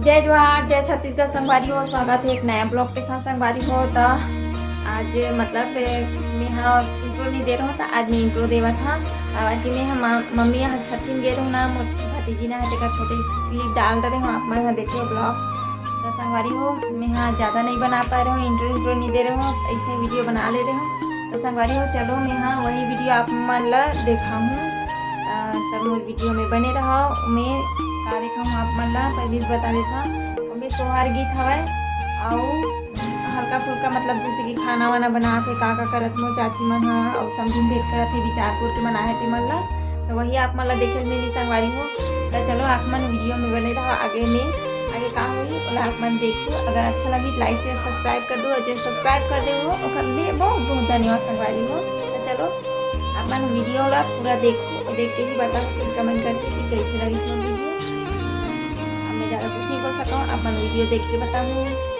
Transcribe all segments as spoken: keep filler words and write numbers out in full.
जय जोहार, जय छत्तीसगढ़ संगवारी हो, स्वागत है एक नया vlog के साथ संगवारी हो। त आज मतलब ए, मेहा intro नहीं दे रहा हूँ, त आज मैं intro देवत हाँ। काबर कि मेहा मा-, मम्मी यहाँ छट्ठी में गे रहूँ ना, मोर भतीजी ना है, तेकर छोटे clip डाल रहे हूँ, आप मन ह देखो vlog। त संगवारी हो, मेहा ज्यादा नहीं बना पा रहे हूँ, intro intro नहीं दे रहे हूँ, ऐसे video बना ले रहे हूँ। त संगवारी हो, चलो मेहा वही video आप मन ला देखाहूँ। अ, त मोर video में बने रहो। मैं का देखाहूँ आप मन ला, पहले से बता देता। ओमे सोहर गीत हवय, अउ हल्का फुल्का मतलब जैसे कि खाना वाना बनात हे, का का करत मोर चाची मन ह, अउ समधिन भेंट करत हे, बिचारपुर के मन आए हे ते मन ला। त वही आप मन ला देखे मिली संगवारी हो। त चलो आप मन video में बने रहो, आगे में आगे का होही ओला आप मन देखो। अगर अच्छा लगी like share subscribe कर दो, अउ जे subscribe कर दे हो ओकर लिए बहुत बहुत धन्यवाद संगवारी हो। त चलो अपन video ला पूरा देखो, देख के ही बताओ फिर comment करके कि कैसे लगी मोर video। अब मैं ज्यादा कुछ नहीं बोल सकता हूँ, अपन video देख के बताऊँ।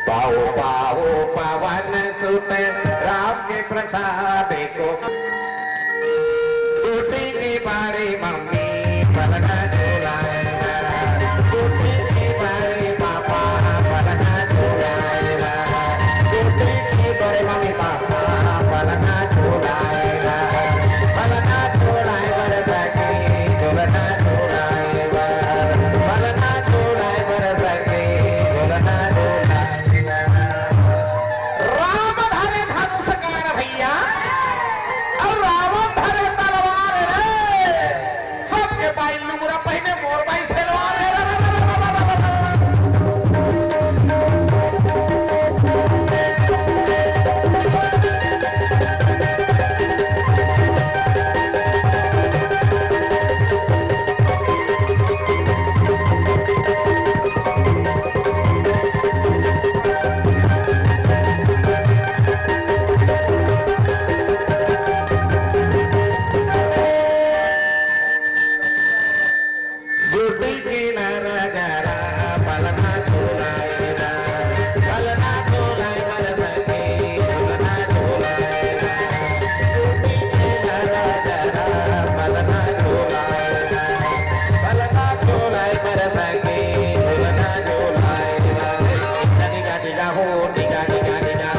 पाओ पाओ पावन सुत राम के प्रसाद को। टूटी की बारी मम्मी पलना झूलाए ला। टूटी की बारी पापा पलना झूलाए ला। टूटी की बारी मम्मी पापा पलना झूलाए ला। पलना झूलाए बर सखी, झूलना झूलाए बर। पलना झूलाए बर सखी, झूलना झूलाए बर। राम धरे धनुष कार भैया, अउ रावण धरे तलवार रे। सबके बाई लुगरा पहिने, मोर बाई सलवार रे। गुड्डी के नरा जरा पलना झूलाए ला, पलना झूलाए बर सखी, झूलना झूलाए ला। गुड्डी के नरा जरा पलना झूलाए ला, पलना झूलाए बर सखी, झूलना झूलाए ला। टिका टिका टिका हो, टिका टिका टिका।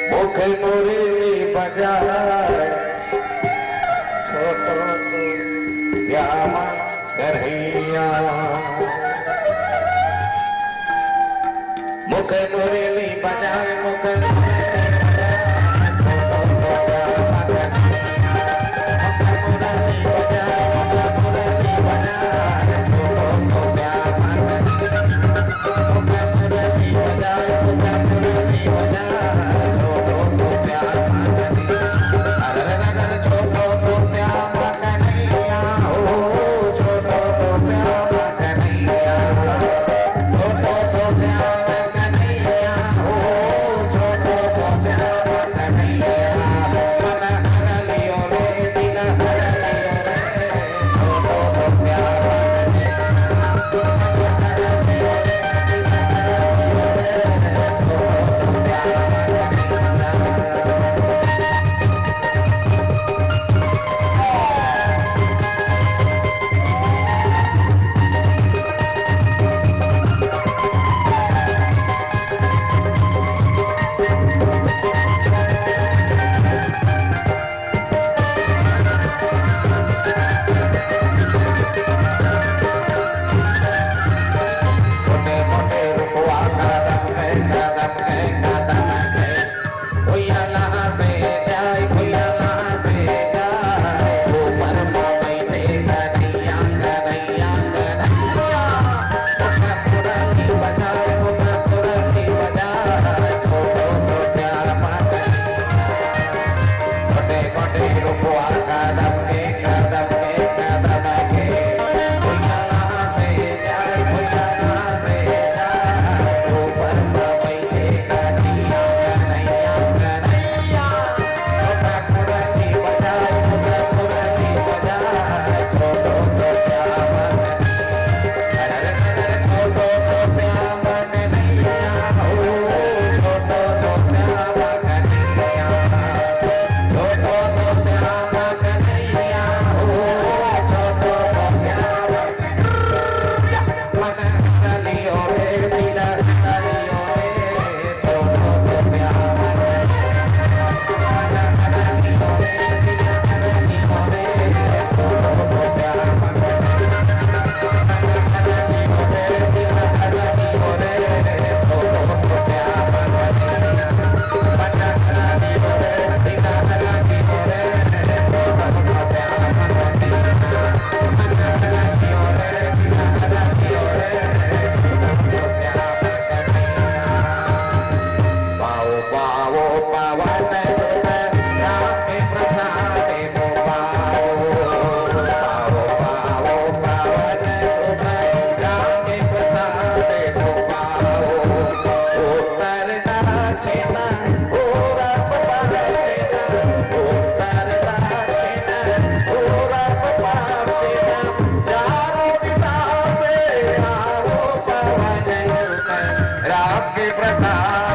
मुख मुरली बजाए छोटो सो श्याम कन्हैया। मुख मुरली बजाए, मुख मुरली बजाए, छोटो सो श्याम कन्हैया। मुख मुरली बजाए, मुख मुरली बजाए, छोटो सो श्याम कन्हैया। प्रसाद